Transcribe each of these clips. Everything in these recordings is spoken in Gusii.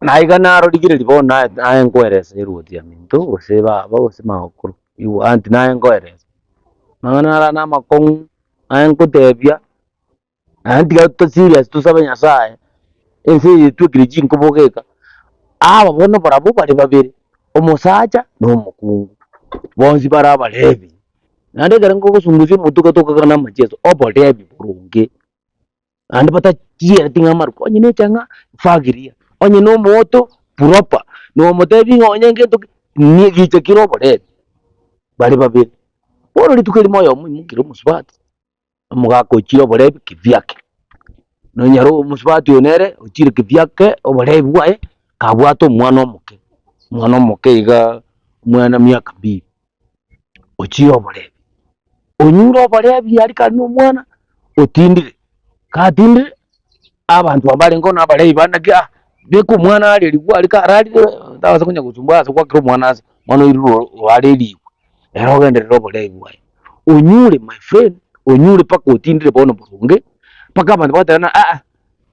Naiga narorigereria bono naye naye nkoeresa erwoti ya minto, gose baba gose magokoro, igo aunty naye nkoeresa. Amang'ana ara na amakong'u, naye nkotebia, naende tiga to serious tosabe Nyasaye, ense eye etwekire chinkobo geka, aba bono barabwo bare babere, omosacha na omokungu, bonsi bare abarebi. Naende ekero ngogosungusia omotwe iga tokogana na amacheso, oborebi boronge. Naende batachiereti ng'a amarwa, onye ne echang'a fagiria, onye na omooto proper, na omotebi ng'a onye ngento ki, ni gicha kere oborebi, bare babere. Bono rituko erimo oyomo oimokire omosubati, omogaka ochire oborebi kivyake, nonyora omosubati oyo nere ochire kivyake oborebi bwaye, kabwate omwana omoke, omwana omoke igaa omwana miaka mbili, ochire oborebi. Onyure oborebi aria kare na omwana, otindire, gatindire, abanto aba barenge na abarebi bande naki ah, beka omwana arerigwe aria kararire tabasa konya gosumbua ase gwakera omwana ase, omwana oirwe oarerigwe, ere ogenderere oborebi bwaye. Onyure my friend, onyure mpaka otindire bono boronge, mpaka abanto bagateba ng'a aa,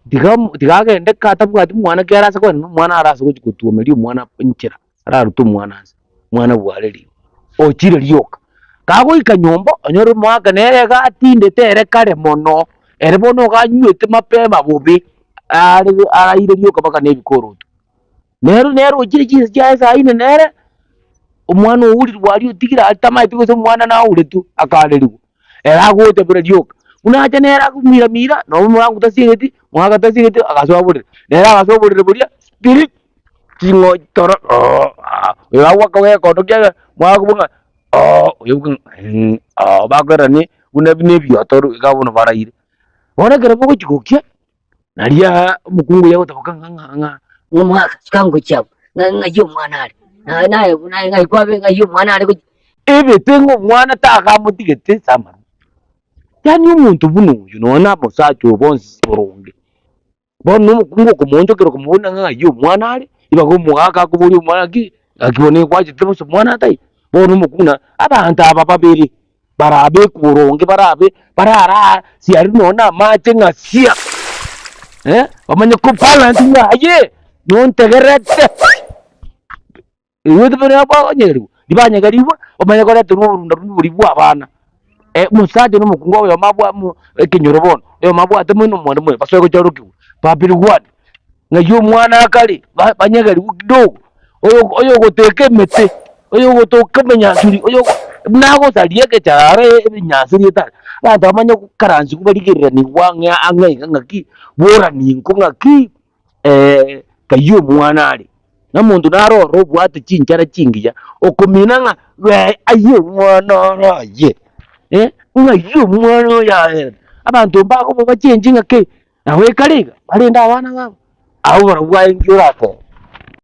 tiga tiga agende katabwati mwana ki arase kogenda na omwana arase gochi kotuomeria omwana nchera. ararute omwana ase, omwana bwarerigwe, ochire rioka. Kagoika nyomba, onyore omogaka nere iga atindete ere kare mono, ere bono iga anywete mapema bobe, are araire rioka mpaka na ebikoroto. Nero nere ochire chinsa chiaye saa ine nere, omwana ourirwe aria otigire aria tamaeti gose omwana nauretwe, akarerigwa, ere agocha buna rioka. Buna acha nere akomira mira, nonya omorango tasiegeti, omogaka tasiegeti, agasoa borere, nere agasoa oborere boria, tiri. Ching'o toro oo aa, oyo agoaka gekondo kiaye, mwakobua ng'a oo, oyo ng'a oo, bakoererania buna buna ebioto iga bono baraire. Bono ekero bogochia gokia, nariaa omokungu oyo agotaboka ng'a ng'a ng'a Omogaka suka ngochia abwo, ng'a ng'ai omwana are, naye naye naye ng'ai kwabe ng'ai omwana are gochia. Ebete ng'a omwana tagamotigete ase amarwa. Yaani omonto buna oyo nonya na omosacha oyo bonsi boronge. Bono nomokungu okomoonchokera okomoboria ng'a ng'ai omwana are, ribaga omogaka akoboria omwana ng'aki, ng'aki bono egwachete bosa omwana ataiyo? Bono omokungu na abanto aba babere, barabekwe boronge barabe barara siari nonye na amache ng'a sia, eh, bamanye kobalance ng'a aye, nontegerete. Erio buna bakonyegerigwa, tibanyegerigwa, bamanye koreterwa oborunda runda boria bwa abana. Omosacha na omokungu oyomo abwa mo ekenyoro bono, oyomo abwate moino omonde moino, basoe gochorokigwa, babirigwane, ng'ai omwana akare, ba banyegerigwe kidogo, oyo oyogoteka emete, oyogotoka emenyansuri, oyo buna agosaria egechara ebinyansi rietari, abanto bamanye gokaransigwa barigereranigwe ang'e ang'e iga ng'aki, boranie inko ng'aki. Kayio omwana are, na omonto nare ore obwate chinchara chingiya, okomina ng'a bee ayio omwana ore aye, eh, ng'ai omwana oyo aye. Abanto mbakoba bachenche ng'a kei, nabo ekare iga, barende abana babo, abwo barabwo aye nki oratebe.